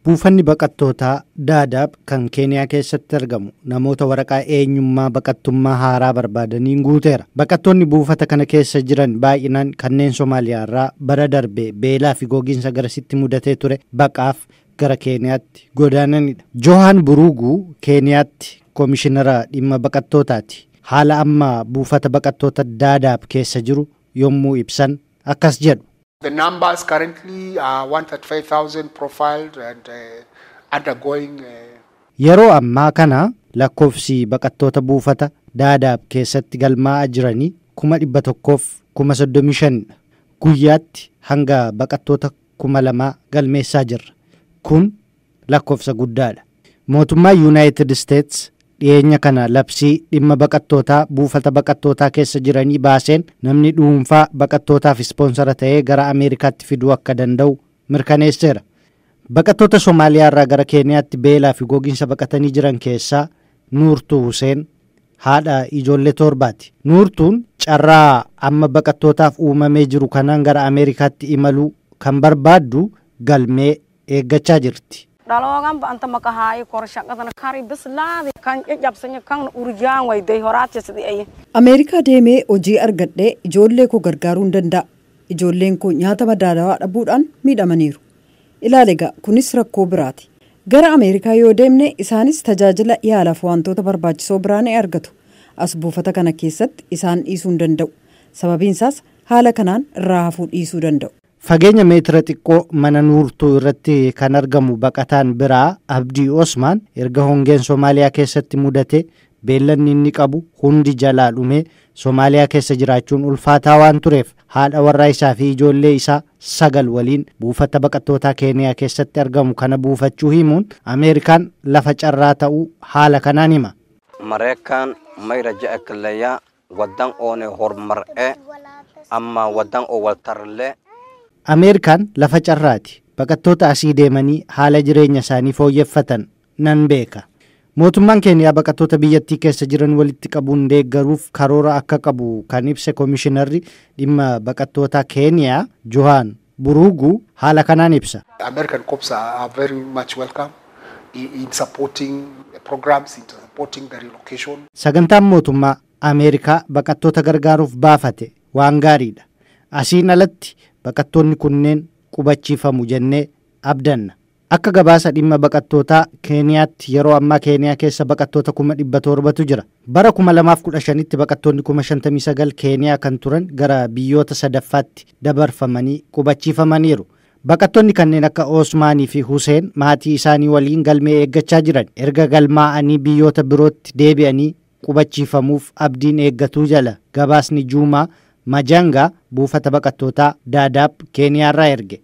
Buufanni baqattootaa Daadaab kan Keeniyaa keessatti argamu namoota waraqaa eenyummaa baqattummaa haaraa barbaadaniin guuteera. Baqattoonni buufata kana keessa jiran baay'inaan kanneen Somaaliyaa irraa bara darbe beelaa fi gogiinsa garasitti mudatee ture baqaaf gara Keeniyaatti godaananidha. Johaan Buruuguu Keeniyaatti koomishinara dhimma baqattootaati. Haala amma buufata baqattoota Daadaab keessa jiru yommuu ibsan akkas jedhu. The numbers currently are 135,000 profiled and undergoing. Yeroo ammaa kana lakkoofsi baqattoota buufata Daadaab keessatti galmaa'aa jiranii 135,000. Guyyaatti hanga baqattoota 2,000 galmeessaa jirra. Kun lakkoofsa guddaadha. Mootummaa Yuunaayitid Isteets dhiyeenya kana labsii dhimma baqattootaa buufata baqattootaa keessa jiranii baaseen namni dhuunfaa baqattootaaf ispoonsara ta'ee gara Ameerikaatti fiduu akka danda'u mirkaneesseera. Baqattoota Somaaliyaa irraa gara Keeniyaatti beelaa fi gogiinsa baqatanii jiran keessaa Nuurtuu Huseen haadha ijoollee torbaati. Nuurtuun carraa amma baqattootaaf uumamee jiru kanaan gara Ameerikaatti imaluu kan barbaaddu galmee eeggachaa jirti. Dhaloogan ba'anta maqahaayii korshaqatan kari bislaadi kan caccabsanya kan urjaan wayday horaachisitti ayyi. Ameerikaa deemee hojii argadhee ijoollee koo gargaaruu hin danda'a. Ijoolleen koo nyaata madaalawaa dhabuudhaan miidhamaniiru. Ilaali egaa, kunis rakkoo biraati. Gara Ameerikaa yoo deemne isaanis tajaajila yaalaaf wantoota barbaachisoo biraa ni argatu. As buufata kana keessatti isaan dhiisuu hin danda'u. Sababiin isaas haala kanaan irraa hafuu dhiisuu danda'u. Fageenya meetira xiqqoo mana Nuurtuu irratti kan argamu baqataan biraa Abdii Osmaan erga hongeen Somaaliyaa keessatti mudate beellanni inni qabu hundi jalaa dhumee Somaaliyaa keessa jiraachuun ulfaataa waan tureef haadha warraa isaa fi ijoollee isaa 9 waliin buufata baqattootaa Keeniyaa keessatti argamu kana buufachuu himuun Ameerikaan lafa carraa ta'uu haala kanaan hima. Mareekaan mayra ja'a killeeyaa waddan oone hormar'ee amma waddan oo waltarlee. Ameerikaan lafa carraati. Baqattoota asii deemanii haala jireenya isaanii fooyyeffatan nan beeka. Mootummaan Keeniyaa baqattoota biyyattii keessa jiran walitti qabuun deeggaruuf karoora akka qabu kan ibse koomishinarri dhimma baqattoota Keeniyaa Johaan Buruuguu haala kanaan ibsa. American cops are very much welcome in supporting the programs, in supporting the relocation. Sagantaan mootummaa Ameerikaa baqattoota gargaaruuf baafate waan gaariidha. Asiin alatti baqattoonni kunneen qubachiifamu jennee abdanna. Akka gabaasa dhimma baqattootaa Keeniyaatti yeroo ammaa Keeniyaa keessa baqattoota 700,000 jira. Bara 2015tti baqattoonni 59,000 Keeniyaa kan turan gara biyyoota sadaffaatti dabarfamanii qubachiifamaniiru. Baqattoonni kanneen akka Osmaanii fi Huseen maatii isaanii waliin galmee eeggachaa jiran erga galmaa'anii biyyoota birootti deebi'anii qubachiifamuuf abdiin eeggatuu jala gabaasni Juumaa Majangaa buufata baqattootaa Daadaab Keeniyaarraa erge.